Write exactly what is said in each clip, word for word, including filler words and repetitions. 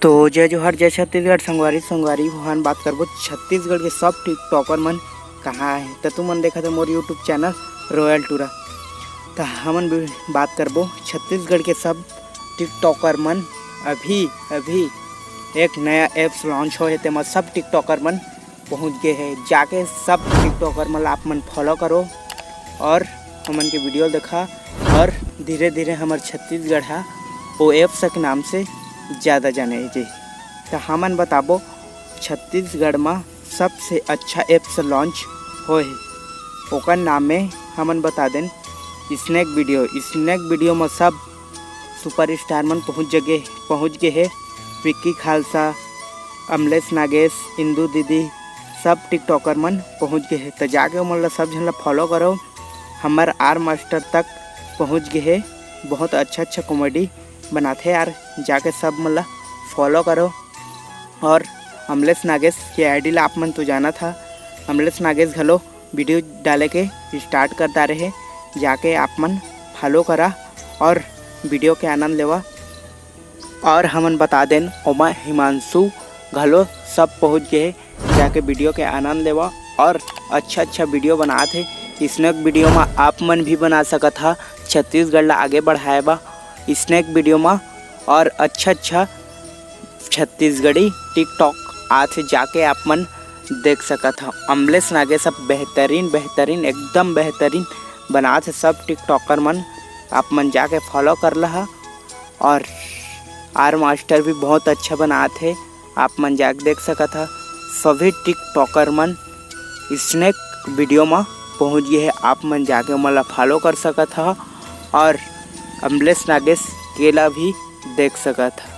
तो जय जोहार, जय छत्तीसगढ़ संगवारी। संगवारी हो, हमन बात करबो छत्तीसगढ़ के सब टिकटॉकर मन कहाँ हे। त तुमन देखत हो मोर YouTube चैनल रॉयल टूरा। त हमन भी बात करबो छत्तीसगढ़ के सब टिकटॉकर मन। अभी अभी एक नया एप्स लॉन्च होए हे, तेमा सब टिकटॉकर मन पहुँच गे हे। जाके सब टिकटॉकर मन ला आप मन फॉलो करो और हमन के वीडियो देखा, और धीरे धीरे हमर छत्तीसगढ़ हा ओ एप्स के नाम से ज़्यादा जाने जी। त हमन बताबो छत्तीसगढ़ म सबसे अच्छा एप्स लॉन्च होए हे, ओकर नाम में हमन बता देन स्नैक वीडियो। स्नैक वीडियो म सब सुपरस्टार मन पहुँच जगे पहुँच गे हे। विक्की खालसा, अमलेश नागेश, इंदू दीदी, सब टिकटॉकर मन पहुँच गे हे। त जाके ओमन ला सब झन ला फॉलो करो। हमर आर मास्टर तक पहुँच गे हे, बहुत अच्छा अच्छा कॉमेडी बनाथे यार। जाके सब मन ला फॉलो करो। और अमलेश नागेश के आईडी ला आप मन तो जानत हा, अमलेश नागेश घलो वीडियो डाले के स्टार्ट कर डारे हे। जाके आप मन फॉलो करा और वीडियो के आनंद लेवा। और हमन बता देन ओमा हिमांशु घलो सब पहुँच गे हे। जाके वीडियो के आनंद लेवा और अच्छा अच्छा वीडियो बनात हे। स्नैक वीडियो मा आप मन भी बना सकत हा, छत्तीसगढ़ ला आगे बढ़ाए बा स्नैक वीडियो मा। और अच्छा अच्छा छत्तीसगढ़ी टिकटॉक आत हे, जाके आप मन देख सकत हा। अमलेश नागेश सब बेहतरीन बेहतरीन एकदम बेहतरीन बनात हे सब टिकटॉकर मन, आप मन जाके फॉलो कर लहा। और आर मास्टर भी बहुत अच्छा बनात हे, आप मन जाके देख सकत हा। सभी टिकटॉकर मन स्नैक वीडियो मा पहुँच गे हे, आप मन जाके ओमन ला फॉलो कर सकत हा। और अमलेश नागेश के ला भी देख सकत हा।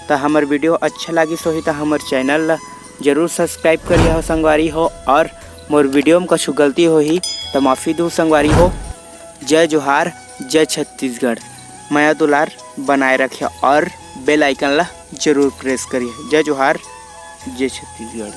त हमर वीडियो अच्छा लागिस होही त हमर चैनल ला जरूर सब्सक्राइब करिहा संगवारी हो, और मोर वीडियो में कछु गलती होही त माफ़ी दू संगवारी हो। जय जोहार, जय छत्तीसगढ़। मया दुलार बनाए रखिया और बेल आइकन ला जरूर प्रेस करिहा। जय जोहार, जय छत्तीसगढ़।